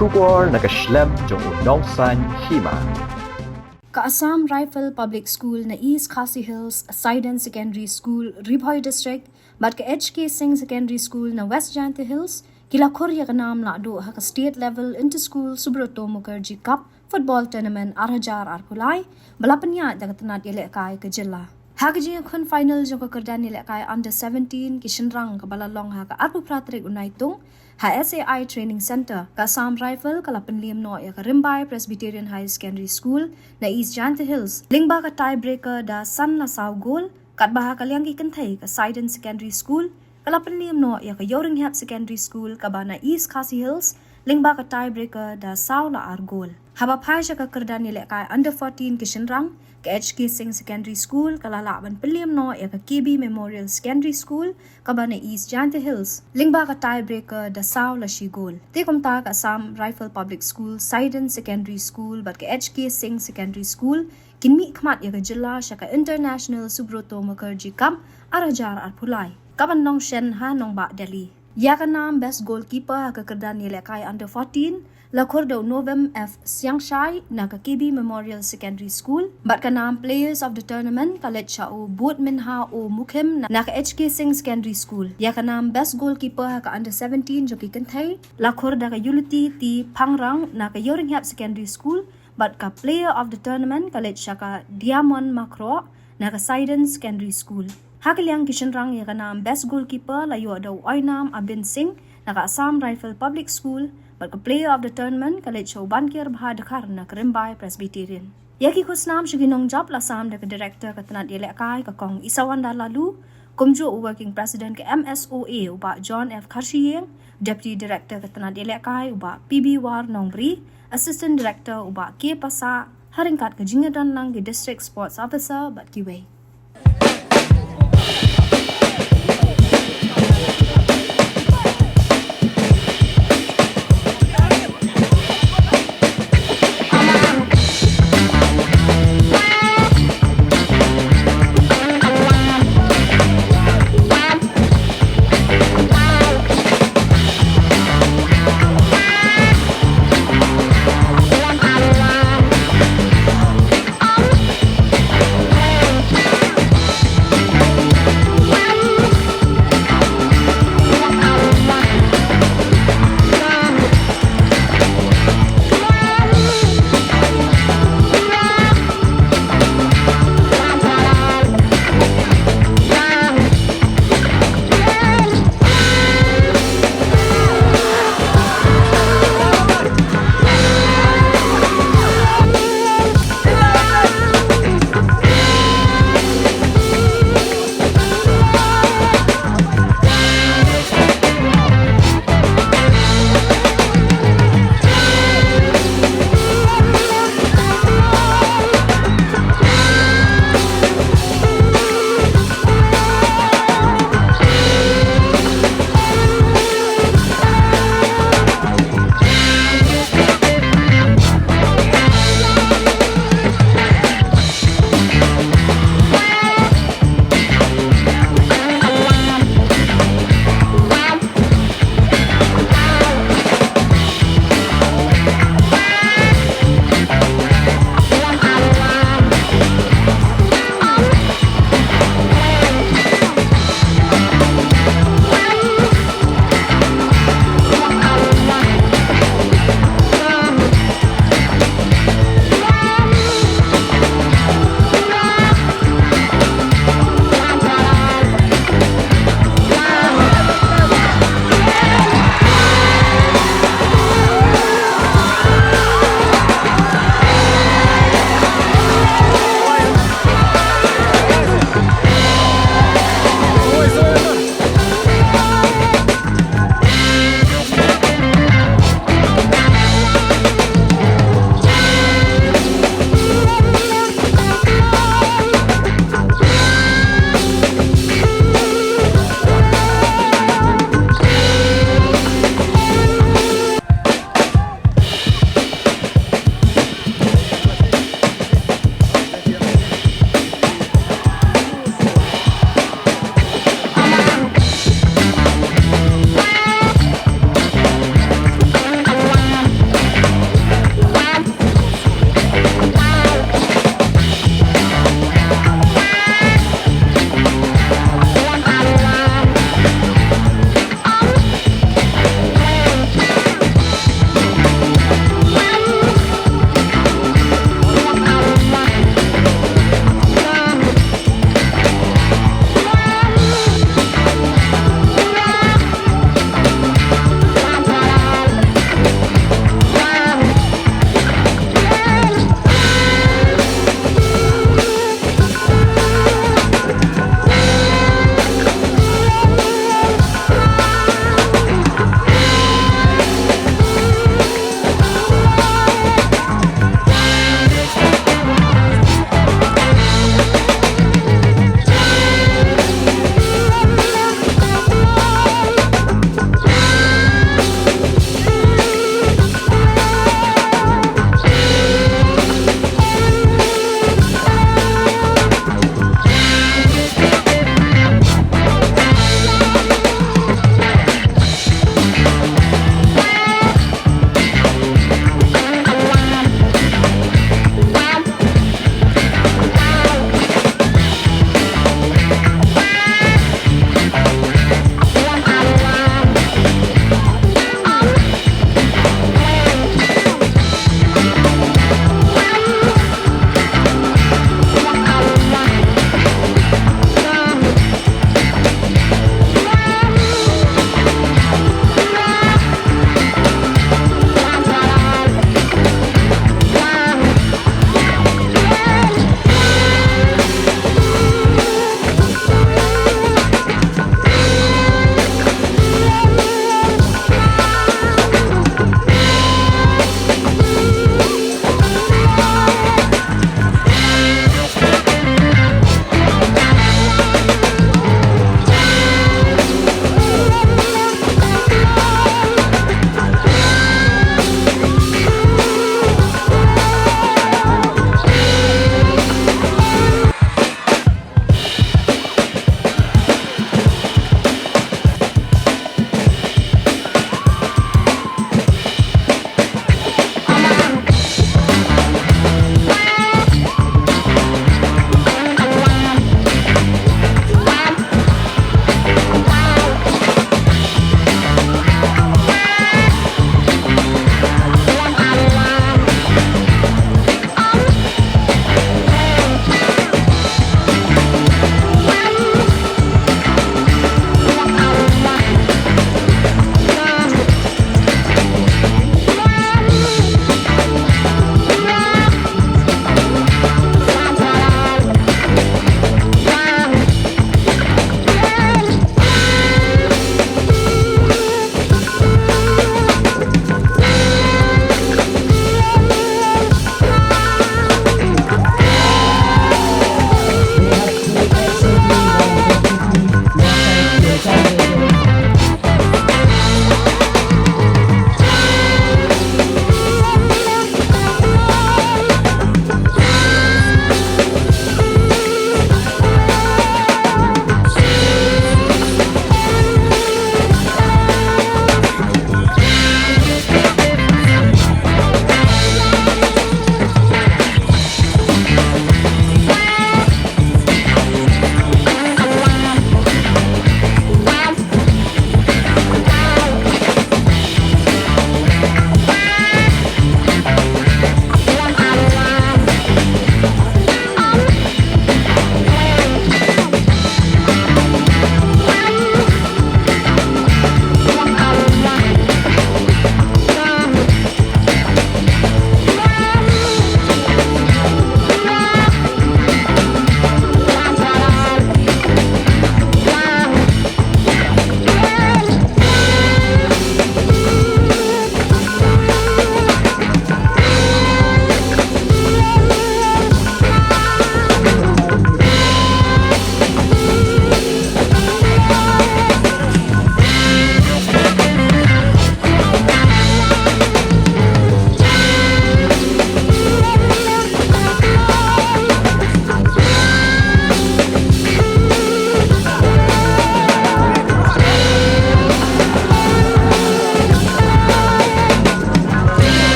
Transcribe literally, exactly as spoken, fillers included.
Khubor na ka shlem jong u nongsan hima. Ka Assam Rifle Public School na East Khasi Hills, Saiden Secondary School, Ri Bhoi District, bad ka H K Singh Secondary School na West Jaintia Hills, ki la khur ïa ka nam lah duh ha ka State Level Inter-School Subroto Mukherjee Cup Football Tournament ar hajar arphew lai, ba la pynïaid da ka tnat ïalehkai ka jylla. Ha ka jingïakhun final jong ka kyrdan ïalehkai under seventeen ki shynrang kaba la long ha ka arphew phra tarik u Naitung, ha S A I Training Centre, ka Assam Rifle ka la pynliem noh ïa ka Rymbai Presbyterian Higher Secondary School na East Jaintia Hills lyngba ka tiebreaker da san la saw gol, katba ha ka liang ki kynthei ka Saiden Secondary School ka la pynliem noh ïa ka Ïewrynghep Secondary School kaba na East Khasi Hills lyngba ka tiebreaker da saw la ar gol. Haba phai sha ka kyrdan ïalehkai under fourteen ki shynrang, ka H K Singh Secondary School ka la lah ban pynliem noh ïa ka K B Memorial Secondary School kaba na East Jaintia Hills lyngba ka tiebreaker da saw la shi gol. Te kumta ka Assam Rifle Public School, Saiden Secondary School bad ka H K Singh Secondary School kin mihkhmat ïa ka jylla sha ka International Subroto Mukherjee Cup ar hajar arphew lai, kaban long shen ha nongbah Delhi. Ïa ka nam Best Goalkeeper ha ka kyrdan ïalehkai under fourteen la khur da u Novem F Siangshai na ka K B Memorial Secondary School, bad ka nam Players of the Tournament ka leit sha u Bud Minha O Mukhim na, na ka H K Singh Secondary School. Ïa ka nam Best Goalkeeper ha ka under seventeen jong ki kynthei la khur da ka Yuluti T Phangrang na ka Ïewrynghep Secondary School, bad ka Player of the Tournament ka leit sha ka Diamond Makhroh na ka Saiden Secondary School. Ha ka liang ki shynrang, ïa ka nam Best Goalkeeper la ïoh da u Oinam Abin Singh na ka Assam Rifle Public School, bad ka Player of the Tournament ka leit sha u Banker Bha Dkhar na ka Rymbai Presbyterian. Ïa ki khusnam sha ki nongjop la sam da ka Director ka tnat ïalehkai ka Kong Isawanda Laloo, kumjuh u Working President ka M S O A u Bah John F Kharshiing, Deputy Director ka tnat ïalehkai u Bah P B War Nongbri, Assistant Director u Bah K Passah, ha ryngkat ka jingïadon lang ki District Sports Officer bad kiwei.